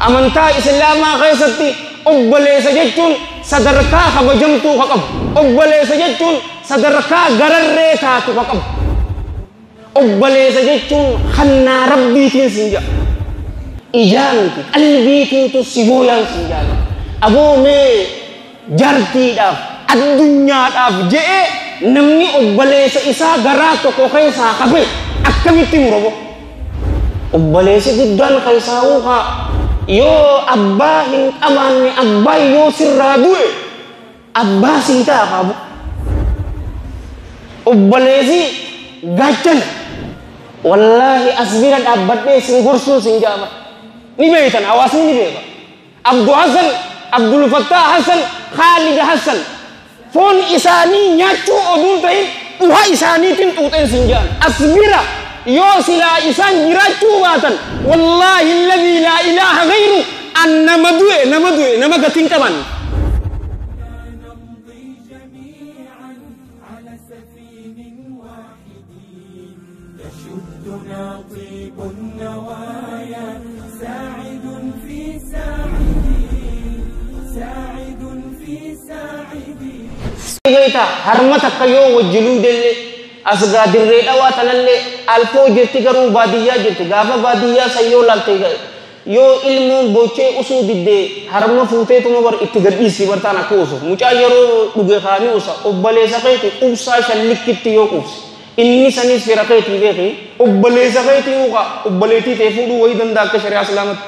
Amantaa Islaamaa keessatti obboleessa jechuun sadarkaa kabajamtuu ka qabu. Obboleessa jechuun sadarkaa gararree taatu ka qabu. Obboleessa jechuun kannaa rabbiitiin sin jedha. Ijaa miti qalbiitiintu si booyaan sin jedha. Aboo mee jaartiidhaaf addunyaadhaaf je'ee namni obboleessa isaa garaa tokko keessaa qabe akkamitti murabo? Obboleessi guddaan keessaa uukaa yoo abbaa hin qabaanne abbaa yoo sirraa du'e abbaa sii ta'a qaabu. Obboleessi gaachana. Wallaahi as bira dhaabbadhee sin gorsuun sin jaama. Ni beektan hawaasni ni beeka. Abdu Hassan, Abdul Fattah Hassan, Khalid Hassan. Foon isaanii nyaachuu oduun ta'in dhuha isaaniitiin xuuxeen sin jaan. As bira yoo silaa isaan jiraachuu baatan wallaahi alladhii laa ilaaha ghayru an nama du'e nama du'e nama gatiin qaban. نمضي جميعا على سفين واحد تشدنا طيب النوايا ساعد في ساعد ساعد في ساعد. Beektaa harma takka yoo wajjiluu dellee as gaa dirree dhawaa tanallee alfoo jirti garuu baadiyyaa jirti gaafa baadiyyaa san yoo laalte yoo ilmoon bochee usuu diddee harma fuuteetuma bar itti gadhiisii bartaan akka usuuf mucaa yeroo dhuge kaanii usa obboleessa keeti qubsaa shallikkitti yoo qubse inni sanis fira keetii beeki obboleessa keetii uqa obboleettii ta'e fuudhuu wayii danda'a akka shari'aa islaamatti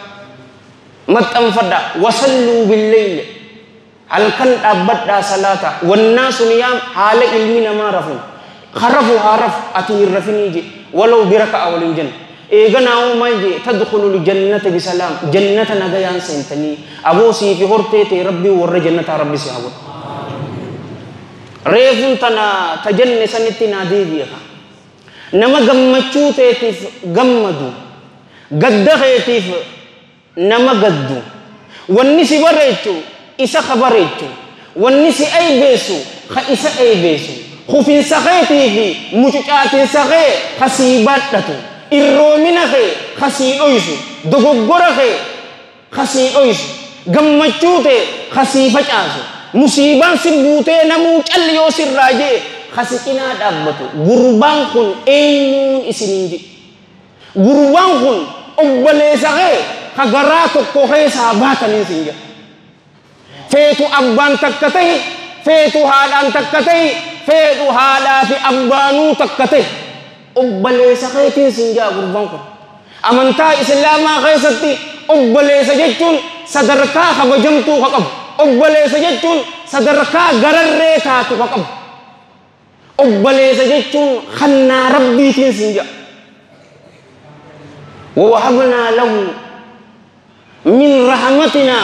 maxxanfadha wasalluu billeyli halkan dhaabbadhaa salaata wannaasu niyaam haala ilmi namaa rafuun karafu haa rafu ati hin rafinii je walaw bira ka'a waliin jenna eeganaa'uu maal je tadkhulu ljannata bisalaam jannata nagayaan seentanii aboo sii fi hortee ta'e rabbii warra jannataa rabbi si haa godhu. Reefuun tana tajanne sanitti naa deebi'a. Nama gammachuu teetiif gammadu gadda keetiif nama gaddu wanni si bareechu isa ka bareechu wanni si aybeessu ka isa aybeessu kufinsa keetii fi mucucaatinsa kee ka sii baadhatu irroomina kee ka sii dhoysu dogoggora kee ka sii dhoysu gammachuu tee ka sii facaasu musiibaan si buutee namuu calli yoo sirraa jee ka si cinaa dhaabbatu gurbaan kun eenyuun isiniin jedhe gurbaan kun obboleessa kee ka garaa tokko keessaa baataniin siin jedha. Feetu abbaan takka ta'e, feetu haadhaan takka ta'e, feetu haadhaa fi abbaanuu takka ta'e. Obboleessa keetiin siin jaa gurbaan kun. Amantaa Islaamaa keessatti obboleessa jechuun sadarkaa kabajamtuu ka qabu. Obboleessa jechuun sadarkaa gararree taatu ka qabu. Obboleessa jechuun kannaa rabbiitiin siin jaa. ووهبنا له من رحمتنا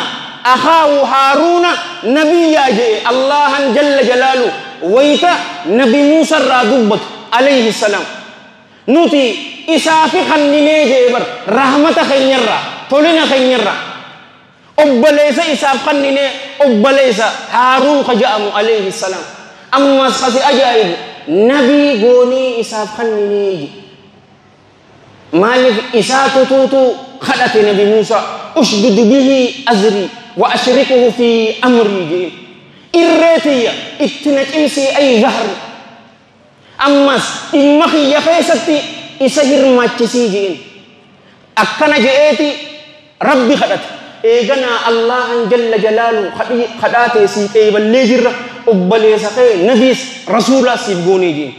أخاه هارون نبيا جاء الله جل جلاله ويتا نبي موسى رادبت عليه السلام نوتي إسافي خنيني جبر رحمة خينيرا تولنا خينيرا أبليس إساف خنيني أبليس هارون خجأم عليه السلام أما خسي أجائب نبي غوني إساف خنيني مالك إساتو توتو خلت نبي موسى أشدد به أزري وأشركه في أمري جي إرتي اتنك إمسي أي ظهر أمس إمخي يخيستي إسهر ما تسيجين أكنا جئتي ربي خلت إيغنا الله جل جلاله خداتي سيكي بلجر أبلي سخي نبيس رسول سيبغوني جين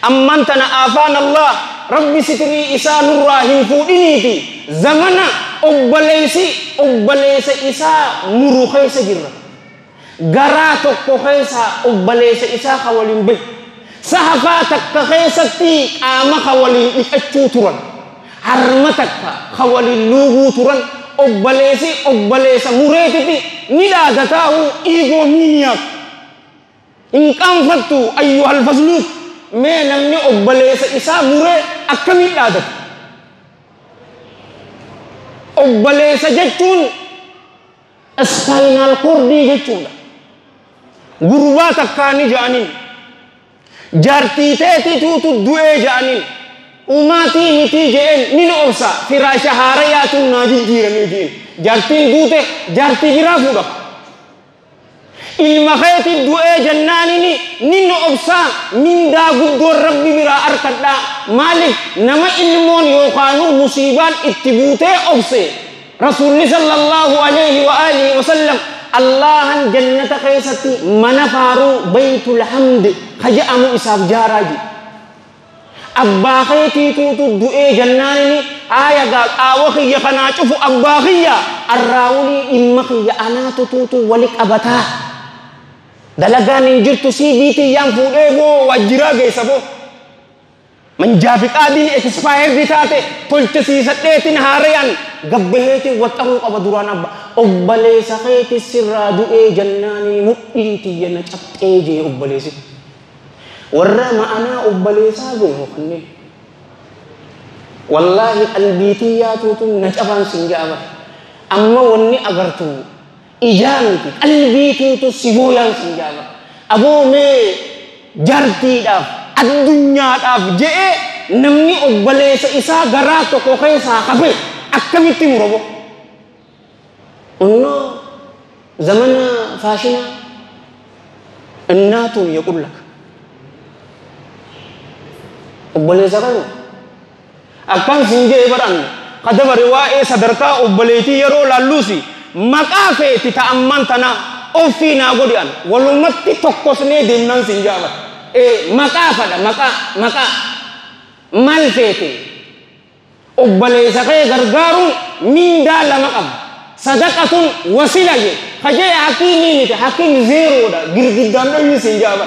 أما أنتنا آفان الله ربي ستري إسا نراهن فودينيتي زمنا أبليسي أبليس إسا مروخيس جرة غرا tokko keessa obboleessa isaa ka waliin bahe sahafaa takka keessatti qaama ka waliin dhiqachuu turan harma takka ka waliin luuguu turan obboleessi obboleessa mureetiti ni dhaadataahu dhiigoo miinyaaf hin qaanfattu ayyuhal fasluuk mee namni obboleessa isaa muree akkamiin dhaadata obboleessa jechuun spinal cord jechuudha. Gurbaa takkaani ja'aniin jaartii teetituutu du'ee ja'aniin Umaatii mitii je'een nin obsa firaasha haarayaatuun naa jijjiiramee je'een jaartiin duute jaartii biraa fuudha. Ilma keeti du'ee jennaanini nin obsaa mindaa guddoon rabbi biraa arkadhaa. Maaliif nama ilmoon yookaanuu musiibaan itti buutee obse rasuulli sallallahu alayhi wa alihi wa sallam Allahan jannata keessatti mana faaruu baytul hamd kaja'amu isaaf jaaraa jedhe. Abbaa keetiituutu du'ee jennaanini haaya gaa qaawa kiyya kanaa cufu abbaa kiyya arraawulii dhimma kiyya anaatu tuutu wali qabataa. Dalagaan hin jirtu CV tiyyaan fuudhee boo waajjiraa geessa boo. Manjaafiqaadiin expired taate tolchisiisadheetiin haarayaan gabbaheetiin waxxaruu qaba duraan abba. Obboleessa keeti sirraa du'ee jennaanii mudhiin tiyya na cabxee jee obboleessi. Warra ma'anaa obboleessaa beeku kanneen. Wallaahi qalbii tiyyaatuutu na cabaan sin ja'a. Amma wanni agartu ijaa miti qalbii tuutu si booyaan sin ja'a. Aboo mee jaartiidhaaf addunyaadhaaf je'ee namni obboleessa isaa garaa tokko keessaa qabe akkamitti murabo? Innoo zamana faashinaa innaatuun yaqullaka. Obboleessa qabu akkan siin jee baran kadabare waa'ee sadarkaa obboleetii yeroo laalluusi maqaa feeti ta'amman tana ofii naa godhi an walumatti tokkosnee deemnaan siin jaaba. Maqaa fadha maqaa maqaa maal feete obboleessa kee gargaaruun mindaa lama qaba. Sadaqatun wasila je kajee hakiimii miti hakiim zeeroodha girgiddaan dhoyyi siin jaaba.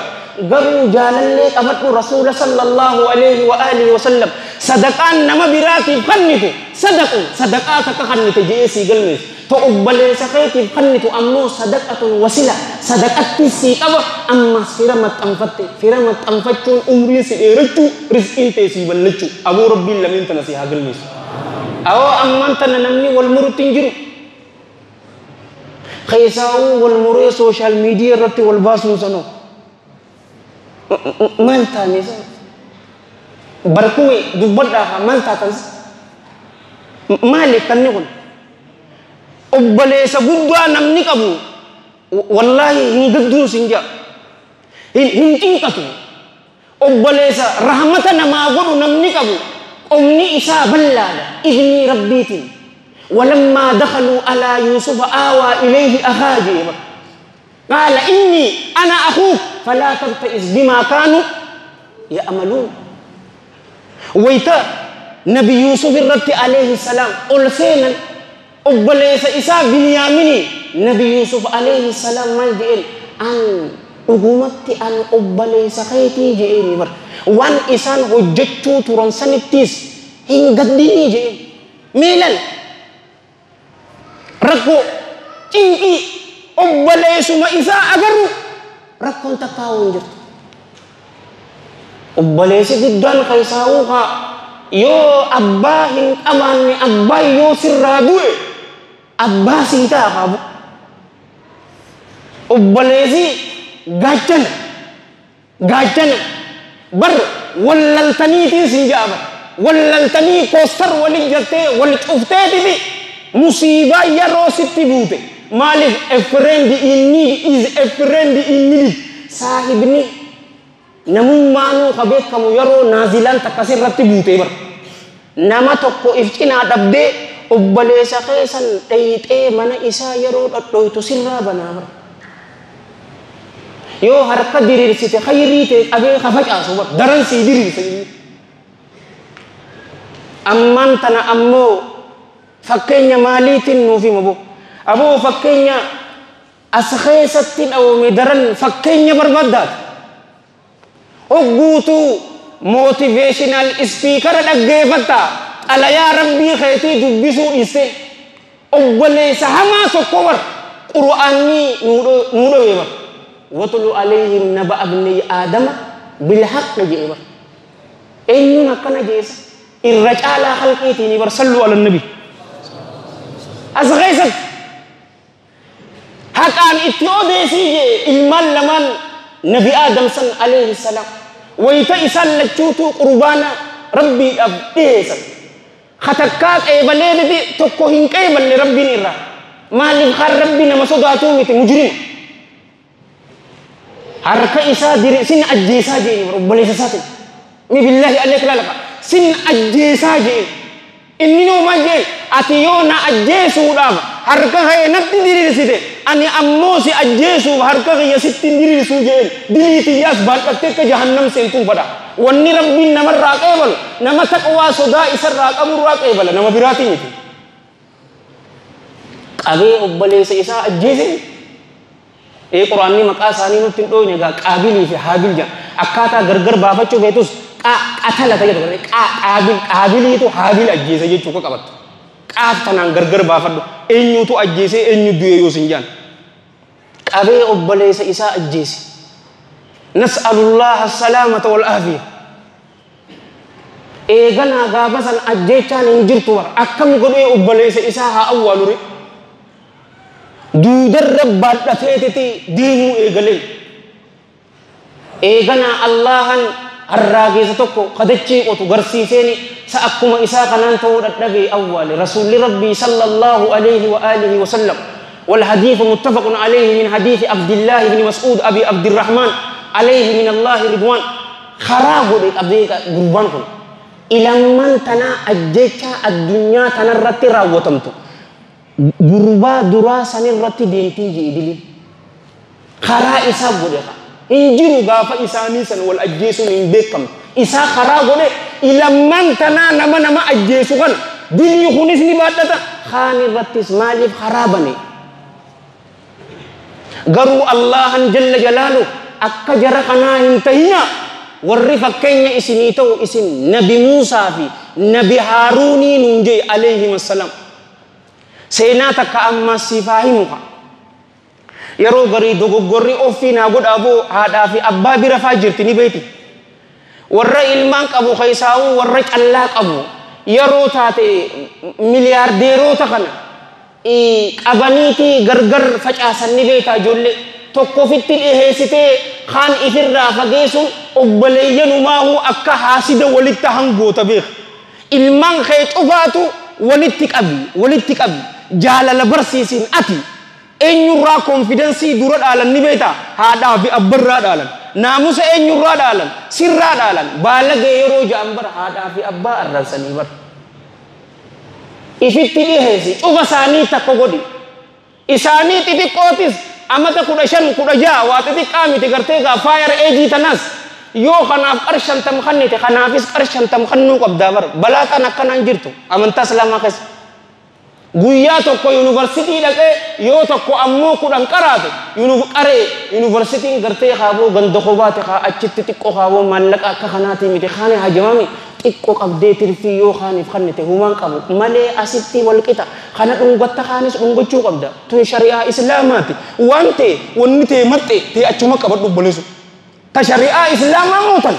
Garuu jaalallee qabadhu rasuula sallallahu alayhi wa alihi wa sallam sadaqaan nama biraatiif kennitu sadaqu sadaqaa takka kennite je'ee sii galmeessu to obboleessa keetiif kennitu ammoo sadaqatun wasila sadaqatti sii qaba ammas fira maxxanfatte fira maxxanfachuun umrii si dheerachuu rizqiin tee sii ballachuu aboo rabbiin lameen tana si haa galmeessu. Awoo ammaan tana namni wal murutti hin jiru. Keessaawuu wal muree sooshaal miidiyaa irratti wal baasuun sanoo. Maal taane isa barkume dubbadhaa maal taatan maali kanni kun obboleessa guddaa namni qabu wallaahi hin gadduun sin jaa hin cinqatu obboleessa rahmata namaa godhu namni qabu qomni isaa bal'aadha idnii rabbiitiin. ولما دخلوا على يوسف آوى إليه أخاه قال إني أنا أخوك فلا تبتئس بما كانوا يأملون. ويتا نبي يوسف الرت عليه السلام ألسينا أبليس إساء بنياميني نبي يوسف عليه السلام ما جئل أن أقومت أن أبليس خيتي جئني بر وان إسان هجتشو ترانسانتيس إن قدني جئل ميلل ركو تنكي obboleessuma isaa agarru rakkoon takkaa hin jirtu. Obboleessi guddaan keessaa'uu haa yoo abbaa hin qabaanne abbaa yoo sirraa du'e abbaa sii ta'a qaabu. Obboleessi gaachana gaachana bar wallaltaniitiin sin ja'a bar wallaltanii koostar waliin jettee wal cufteetiti musiibaa yeroo sitti buute. Maaliif a friend in need is a friend in need. Saahibni namummaanuu ka beekamu yeroo naazilaan takka sirratti buutee bara. Nama tokko if cinaa dhabdee obboleessa keessan dhayixee mana isaa yeroo dhodhoytu sirraa banaa bara. Yoo harka diriirsite khayrii ta'e qabee ka facaasu bara daran sii diriirse inni. Ammaan tana ammoo fakkeenya maaliitiin nuuf hima boo? Aboo fakkeenya as keessatti dhawame daran fakkeenya barbaaddaati. Hogguutuu motivational speaker dhaggeeffatta xalayaa rabbii keetii dubbisuu dhiiste obboleessa hamaa tokko bar qur'aanni nuu dhowee bar. Watlu alayhim naba'a ibni aadama bilhaqqi jedhe bar. Eenyuun akkana jeessa irra caalaa halqiitiin bar sallu ala nabi. As keessatti haqaan itti odeessii jee ilmaan lamaan nabi aadam san alayhi salaam wayita isaan lachuutu qurbaana Rabbiidhaaf dhiheessan katakkaa qeebaleetiti tokko hin qeeballe Rabbiin irraa. Maaliif kaan Rabbi nama sodaatuu miti mujrima. Harka isaa dire sin ajjeesaa jeeni obboleessa isaatiin. Mi billaahi aleek laalaqa sin ajjeesaa jeen. Inni noo maal jeen ati yoo na ajjeesuudhaaf harka kee natti diriirsite ani ammoo si ajjeesuuf harka kiyya sitti hin diriirsuu jeen dilii tiyyaas baadhattee akka jahannam seentuun fadha. Wanni Rabbiin namarraa qeebalu nama taqwaa sodaa isarraa qaburraa qeebala nama biraatii miti. Qabee obboleessa isaa ajjeese. Ee Quraanni maqaa isaanii nutti hin dhooyne egaa Qaabilii fi Haabil jedha. Akkaataa gargar baafachuu feetus qatala ta'e jedhu Qaabil Qaabiliitu Haabil ajjeese jechuu akka qabattu. Qaaf tanaan gargar baafadhu eenyutu ajjeese eenyu du'e yoo sin jedhan. Qabee obboleessa isaa ajjeese. Nas'alullaha salaamata wal aafiya. Eeganaa gaafa san ajjeechaan hin jirtu bara akkam godhee obboleessa isaa haa awwaalure. Duudarra baadhateetiti deemuu eegalee. Eeganaa Allahan harraageessa tokko kadachii qotu garsiiseeni sa akkuma isaa kanaan ta'uu dadhabee awwaale. Rasuulli Rabbii sallallahu alayhi wa alihi wa sallam. والحديث متفق عليه من حديث عبد الله بن مسعود أبي عبد الرحمن عليه من الله رضوان. خراب عبد قربان كن إلى من تنا أجيتا الدنيا تنرت راوتمتو غربا دراسة نرت دينتي جيدلي خرا إسا غدها إنجيرو غافا إساني سن والأجيسو من بكم إسا خرا غده إلى من تنا نما نما أجيسو كن دلي خونس نباتتا خاني رتس مالف خرابني garuu Allahan jalla jalaalu akka jara kanaa hin tahina warri fakkeenya isinii ta'u isin Nabi Muusaa fi Nabi Haaruunii nuun jee alayhim assalaam. Seenaa takka ammaa siif haa himu ka. Yeroo garii dogoggorri ofii naa godhaa boo haadhaa fi abbaa bira faa jirti ni beeti. Warra ilmaan qabu keessaawuu warra callaa qabu yeroo taate miliyaardeeroota kana qabaniitii gargar facaasan ni beekaa ijoollee tokko ofitti dhiheessitee kaan ifirraa fageessuun obboleeyyanumaahuu akka haasida walitti hangoota beeka. Ilmaan kee cufaatu walitti qabi walitti qabi jaalala barsiisin ati eenyurraa konfidensii dura dhaalan ni beektaa haadhaa fi abbarraa dhaalan naamusa eenyurraa dhaalan sirraa dhaalan baalagee yeroo ja'an bara haadhaa fi abbaa arrabsanii bara. Ifitti dhiheessi cufa isaanii takka godhi isaanii xixiqqootis amata 15 16 waa xixiqqaa miti gartee gaa faayar eejii tanas yoo kanaaf qarshantam kannite kanaafis qarshantam kannuu qabdaa bara balaa kan akkanaan jirtu amantaa islaamaa keessa. Guyyaa tokko yuunivarsiitii dhaqee yoo tokko ammoo 10 qaraate qaree yuunivarsiitiin gartee kaaboo ganda qobaate kaa achitti xiqqoo kaaboo maallaqa akka kanaatii miti kaane hajamame xiqqoo qabdee tirfii yoo kaaniif kannite humaan qabu malee asitti walqixa kana dhungatta kaanis dhungachuu qabda tun shari'aa islaamaati waan ta'e wanni ta'e maxxe ta'e achuma qabadhu obboleessu ta shari'aa islaamaa mootan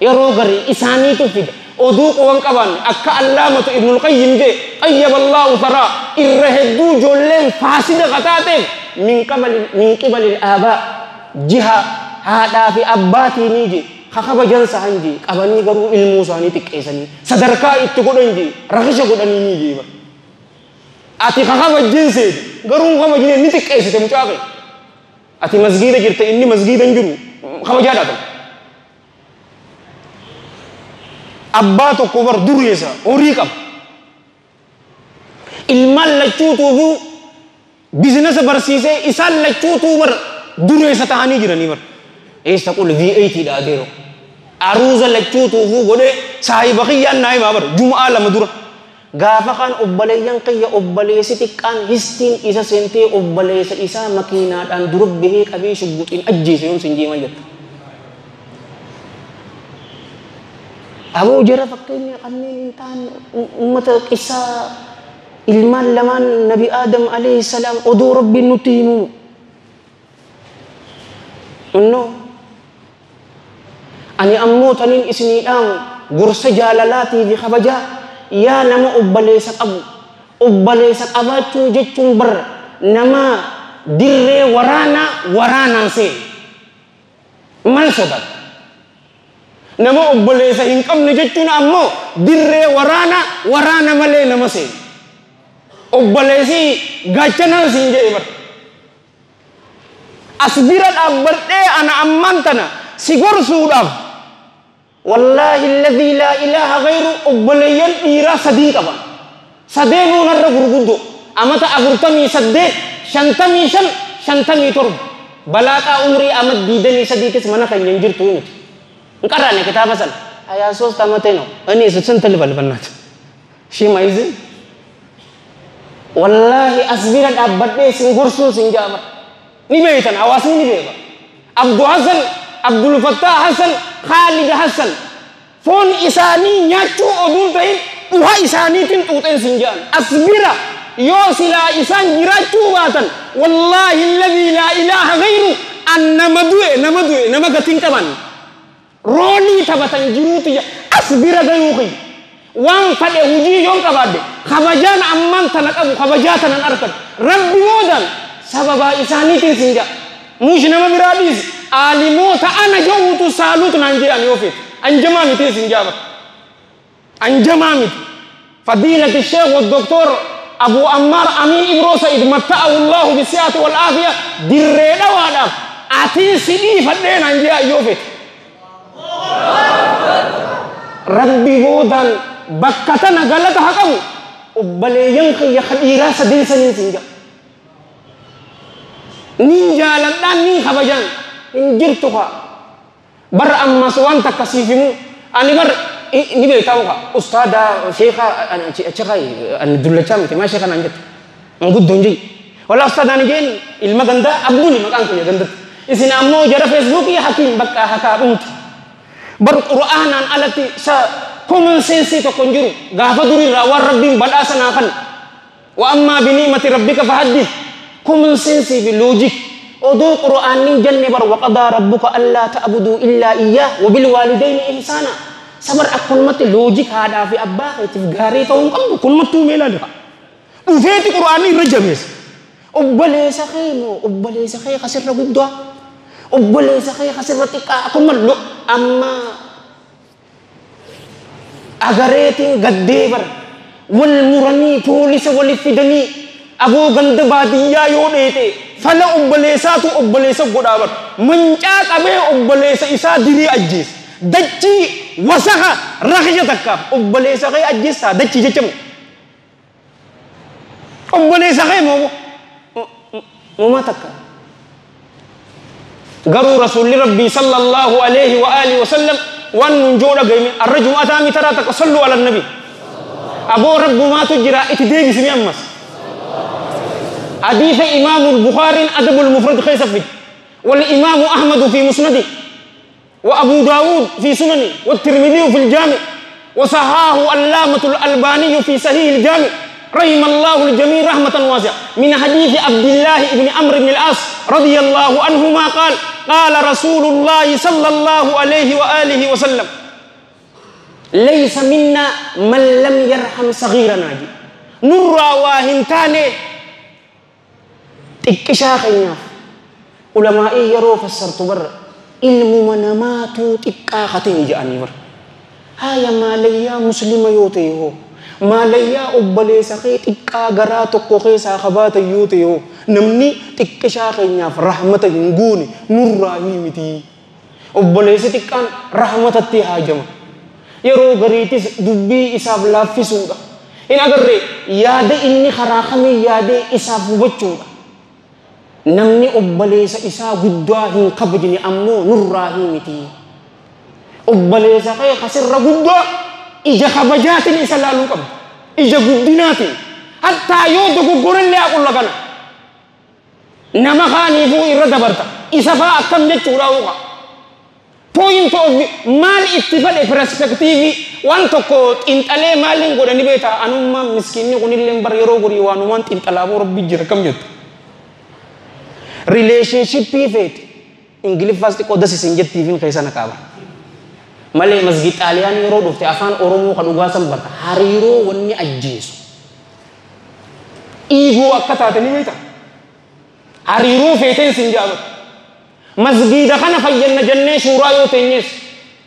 yeroo garii isaaniitu fida oduu qowan qabaanne akka allaamatu Ibnul Qayyim jee qayyaballahu taraa irra hedduu ijoolleen faasida kataateef min qibalil aabaa jiha haadhaa fi abbaatiinii jee kakabajansa hanji qabanii garuu ilmuu isaanii xiqqeessanii sadarkaa itti godhan jee rakisha godhanii ni jee ati kakabajjin seeti garuu kabajinee ni xiqqeessite mucaa kee ati masgiida jirte inni masgiida hin jiru kabajaadhaa ta'u. Abbaa tokko bar dureessa horii qaba. Ilmaan lachuutuufuu bizinasa barsiisee isaan lachuutuu bar dureessa ta'anii jiranii bar. Eessa qul V8 dha adeero. Aruuza lachuutuufuu godhee saahiba kiyyaan naa himaa bar jum'aa 2 dura. Gaafa kaan obboleeyyan kiyya obboleessi xiqqaan histiin isa seentee obboleessa isaa makiinaadhaan dura bahee qabee shugguxiin ajjeese yoom sin jeemaa jetta. Aboo jara fakkeenya kanneen hin taane uummata qisaa ilmaan lamaan Nabi Aadam alayhi salaam oduu Rabbiin nutti himu. Innoo ani ammoo taniin isinii dhaamu gorsa jaalalaatii fi kabajaa yaa nama obboleessa qabu obboleessa qabaachuu jechuun barra nama dirree waraanaa waraanaan seene maal sodaata? Nama obboleessa hin qabne jechuun ammoo dirree waraana waraana malee nama seenu. Obboleessi gaachanaan siin jedhe bara. As bira dhaabbadhee ana ammaan tana si gorsuudhaaf wallaahi alladhii laa ilaaha ghayru obboleeyyan dhiiraa sadii qaba. Sadeenuu narra gurguddoo amata 48 55 57 balaaqaa umrii ama 23 mana keenya hin jirtu nuti. እንቀራነ كتاب ሰን 23 ዓመቴ ነው እኔ ስንት ልበል በእናትህ ሺ ማይዝ ወላሂ አስቢረ ዳበዴ ሲንጎርሱ ሲንጃባ ኒ ቤተን ሐዋስኒ ኒ ቤባ አብዱ ሐሰን አብዱል ፈታህ ሐሰን ኻሊድ ሐሰን ፎን ኢሳኒ ኛቹ ኦዱን ተይን ውሃ ኢሳኒትን ጡጤን ሲንጃን አስቢራ ዮ ሲላ ኢሳን ጅራቹ ባተን ወላሂ الذي لا اله غيره ان መዱኤ ነመዱኤ ነመገቲን ቀባን roolii taphatan jiruutu as bira gayuu kiyya waan fadhe hujii yoon qabaadhe kabajaan ammaan tana qabu kabajaa tanan argatu rabbi boodaan sababaa isaaniitiin siin ja'a muush nama biraa dhiisi aalimoota ana ja'uutu saaluutu naan jedhan yoo feete anjamaa miti siin ja'a bara anjamaa miti fadiilati sheekh والدكتور أبو أمار أمين إبرو سعيد متعه الله بالصحة والعافية dirree dhawaadhaaf atiin si dhiifadhee naan jedhan yoo feete Rabbi boodaan bakka tana galata haa qabu obboleeyyan kiyya dhiiraa sadeen saniin siin jedha. Niin jaaladhaan niin kabajaan hin jirtu haa. Bar ammas waan takka siif himu ani bar ni beektaa haa ustaada sheeka sheeka ani dullachaa miti maa sheeka naan jette manguddoon jee wala ustaada ani jeen ilma gandaa abduli maqaan kiyya gandatti isin ammoo jara feesbuukii hakiim bakka hakaa dhumti. Bar qur'aanaan alatti sa common sense tokko hin jiru gaafa durirraa waan rabbiin badhaasa naa kan wa ammaa bini'mati rabbika fahaddith common sense fi logic oduu qur'aanni hin jenne bar waqadaa rabbuka allaa ta'buduu illaa iyyaa wa bilwaalidayni ihsaana sabar akkanumatti logic haadhaa fi abbaa keetiif gaarii ta'uu hin qabdu kunumattuu mee ilaali dhufeeti qur'aanni irra jabeessa obboleessa kee moo obboleessa kee kasirra guddaa obboleessa kee kasirra xiqqaa akkanuma lo amma agareetiin gaddee bar wal muranii poolisa waliif fidanii aboo ganda baadiyyaa yoo dheete fala obboleessaatu obboleessa godhaa bar mancaa qabee obboleessa isaa dirii ajjeesa dachii wasaka rakisha takkaaf obboleessa kee ajjeessaa dachii jechamu obboleessa kee moo moomaa takka garuu rasuulli rabbii sallallahu alaihi wa alihi wasallam waan nun joo dhagayme arra jum'ataa mi taraa takka sallu ala nabi aboo rabbumaatu jira itti deebisimi ammas حديث إمام البخاري أدب المفرد خيس في والإمام أحمد في مسنده وأبو داود في سننه والترمذي في الجامع وصححه علامة الألباني في صحيح الجامع رحم الله الجميع رحمة واسعة من حديث عبد الله بن عمرو بن العاص رضي الله عنهما قال قال رسول الله صلى الله عليه وآله وسلم ليس منا من لم يرحم صغيرنا نرى واهنتاني xiqqishaa keenyaaf ulamaa'ii yeroo fassartu barra ilmuma namaatu xiqqaa katee jedhanii bara haaya maalayyaa muslima yoo ta'e hoo maalayyaa obboleessa kee xiqqaa garaa tokko keessaa qabaatan yoo ta'e hoo namni xiqqishaa keenyaaf rahmata hin goone nurraa miti obboleessi xiqqaan rahmatatti haajama yeroo gariitis dubbii isaaf laaffisuudha hin agarree yaada inni karaa kamii yaadee isaaf hubachuudha namni obboleessa isaa guddaa hin kabajne ammoo nurraa miti obboleessa kee kasirra guddaa ija kabajaatiin isa laaluu qabda ija guddinaatiin hattaa yoo dogoggorellee haqulla kana nama kaaniifuu irra dabarta isa faa akkam jechuudha uqa point of maal itti fadhe perspectivii waan tokko xinxalee maaliin godhani beektaa anummaan miskiinni kunillee bar yeroo gorii waanumaan xinxalaafuu rabbi jira kam jettu relationshipii feete ingiliffaas xiqqoo dasisin jettiifin keessa na kaaba malee masgid xaaliyaanii yeroo dhufte afaan oromoo ka dhugaa san barta hariiroo wanni ajjeesu dhiigoo akka taate ni beekta hariiroo feeteen sin jaabatu masgiida kana fayyanna jennee suuraa yoo teenyees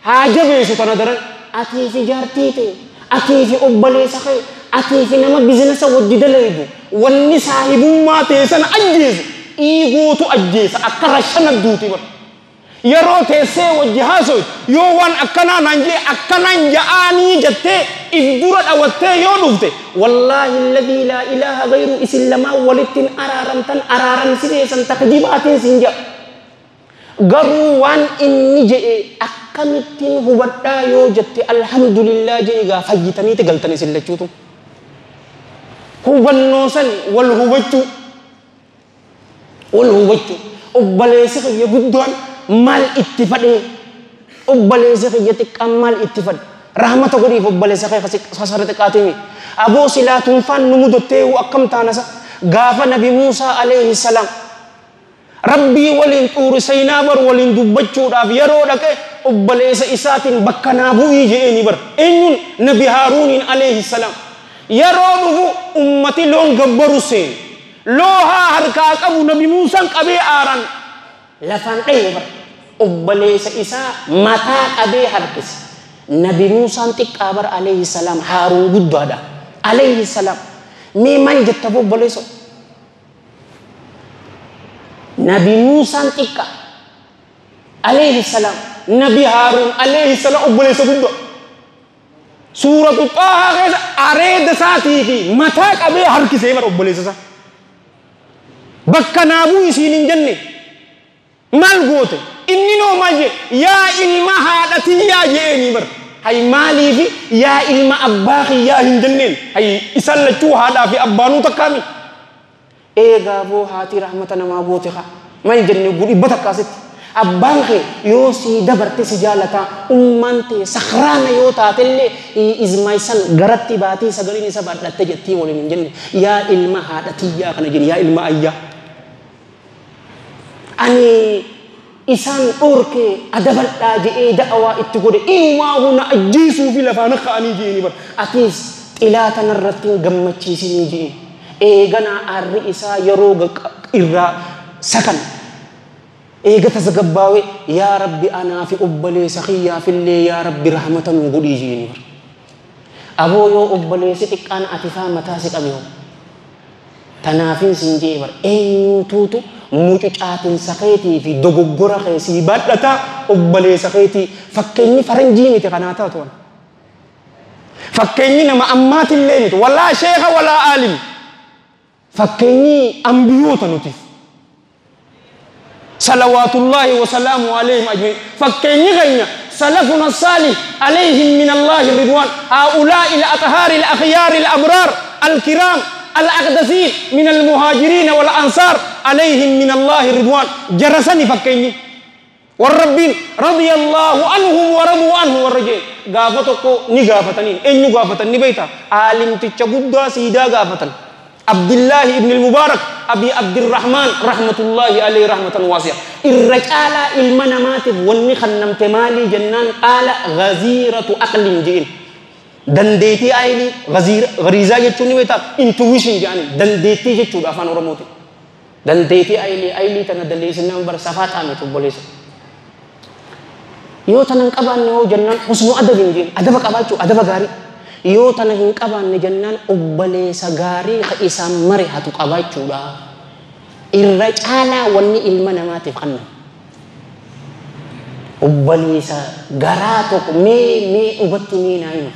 Haa jabeessu tana daran atii fi jaartii ta'e atii fi obboleessa kee atii fi nama bizinasa wajji dalaydu wanni saahibummaa ta'e sana ajjeesu iigootu ajjeesa akka rashana duuti bar. Yeroo teessee wajji haasoytu yoo waan akkanaa naan jee akkanaan ja'aanii jettee if dura dhawattee yoo dhufte wallaahi alladhii laa ilaaha gayru isin lamaan walittiin araaramtan araaramsineessan takjibaatiin sin ja'a. Garuu waan inni je'e akkamittiin hubadhaa yoo jette alhamdulillah je'e gaa fayyitaniiti galtan isin lachuutu. Hubannoo san wal hubachuu wal hubachuu obboleessi kiyya guddaan maal itti fadhee obboleessi kiyya xiqqaan maal itti fadhe rahmata godhiif obboleessa kee kasara xiqqaatimi aboo silaa tunfaan nu mudattee akkam taanasa gaafa nabi Muusaa alayhi salaam rabbii waliin xuuri seenaa bar waliin dubbachuudhaaf yeroo dhaqe obboleessa isaatiin bakka naa bu'ii je'eeni bar eenyuun nabi Haaruuniin alayhi salaam yeroo dhufu ummati loon gabbaru seen loohaa harkaa qabu nabi Muusaan qabee aaraan lafaan dha'e bar obboleessa isaa mataa qabee harkise nabi Muusaan xiqqaa bar alayhi salaam Haaruun guddaadha alayhi salaam mee maal jetta obboleessa Nabi Muusaan xiqqaa alayhi salaam Nabi Haaruun alayhi salaam obboleessa guddaa suuratu Xaahaa keessa areeda isaatii fi mataa qabee harkisee bar obboleessa isaa bakka naabuu isiin hin jenne maal goote inni noo maal jee yaa ilma haadha tiyyaa je'eenii bar hay maaliifi yaa ilma abbaa kiyyaa hin jenneen hay isan lachuu haadhaa fi abbaanuu takkaami eegaa boo haati rahmata namaa goote haa maal jenne gudhibba takkaasitti abbaan kee yoo sii dabarte si jaalataa ummaan tee sakhraana yoo taatellee izmaayisan garatti baatii sagaliin isa baadhatte jettii waliin hin jenne yaa ilma haadha tiyyaa kana jenni yaa ilma ayyaa ani isaan dhorkee adabadhaa je'ee da'awaa itti godhe inumaa huna ajjeesuu fi lafaan ka'anii je'anii bar atiis xilaa tanarratti hin gammachiisinii je'e eeganaa aarri isaa yeroo irraa sakan eega tasgabbaawee yaa rabbi anaa fi obboleessa kiyyaafillee yaa rabbi rahmata nuu godhii je'anii bar aboo yoo obboleessi xiqqaan ati faa mataa si qabe hoo tanaafin siin je'e bar eenyuutuutu mucucaatinsa keetii fi dogoggora kee sii baadhataa obboleessa keetii fakkeenyi faranjii miti kanaa taatu wan fakkeenyi nama ammaatillee miti walaa sheeka walaa aalim fakkeenyi ambiyoota nutiif salawaatullaahi wasalaamu alayhim ajma'iin fakkeenyi keenya salafuna saalih alayhim min allaahi ridwaan haa'ulaa'i al-athaari al-akhyaari al-abraar al-kiraam الأقدسين من المهاجرين والأنصار عليهم من الله رضوان جرسني فكيني والربين رضي الله عنهم ورضوا عنه والرجال غافتكو ني غافتني اني غافتني بيتا عالم تچغدا سيدا غافتن عبد الله ابن المبارك أبي عبد الرحمن رحمة الله عليه رحمة واسعة الرجال المنامات وني خنمت مالي جنان قال غزيرة عقل جين dandeettii ayilii gariizaa jechuun ni beektaa intuition jedhani dandeettii jechuudha afaan Oromooti. Dandeettii ayilii tana dandeessinaan bara safaa xaamete obboleessa. Yoo tana hin qabaanne hoo jennaan husnu adabin jeen adaba qabaachuu adaba gaarii. Yoo tana hin qabaanne jennaan obboleessa gaarii ka isaan mare hatu qabaachuudha. Irra caalaa wanni ilma namaatiif kennan. Obboleessa garaa tokko mee dhugatti mee naa hima.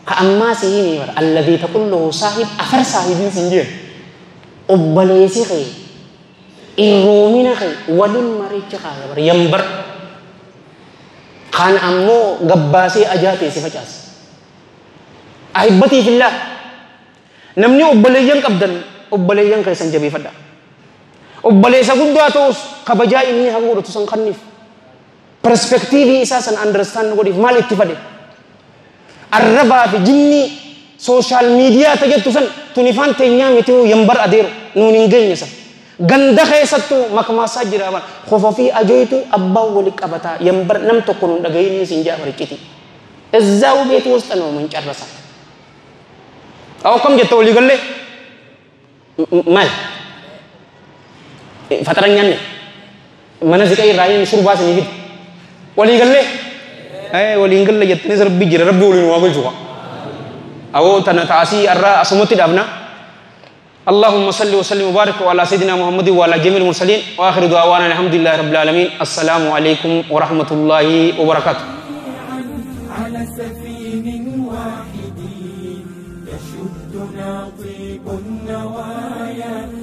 Ka ammaa si himi bara alladhii taqulluhu saahib afar saahibiin sin jeen. Obboleessi kee irroomina kee waliin maricha kaaya bara yambar. Kaan ammoo gabbaasee ajaa ta'e si facaasa. Ahibbatii fillah namni obboleeyyan qabdan obboleeyyan keessan jabeeffadha. Obboleessa guddaa ta'us kabajaa inni haga godhatu san kanniif. Perspektiivii isaa san understand godhiif maal itti fadhe. Arrabaa fi jinni sooshaal miidiyaa tajettu san tunifaan teenyaa miti yambar adeeru nuun hin geenye san. Ganda keessattuu makmaasaa jira bara qofa fi ajoytu abbaan wali qabataa yambar nam tokko nuun dhagayinni siin jaa baricciti. እዛው ቤት ውስጥ ነው የምንጨርሳት። አዎ ከም jette walii gallee maal faxaranyaan mana ziqaa irraa inni shurbaa isinii fide walii gallee Waliin galla jettanis rabbi jira, rabbi waliin waa galchu. Awoo tana taasii arraa asumatti dhaabna. اللهم صل وسلم وبارك على سيدنا محمد وعلى جميع المرسلين، واخر دعوانا الحمد لله رب العالمين. السلام عليكم ورحمة الله وبركاته. على سفين واحد يشدنا طيب النوايا.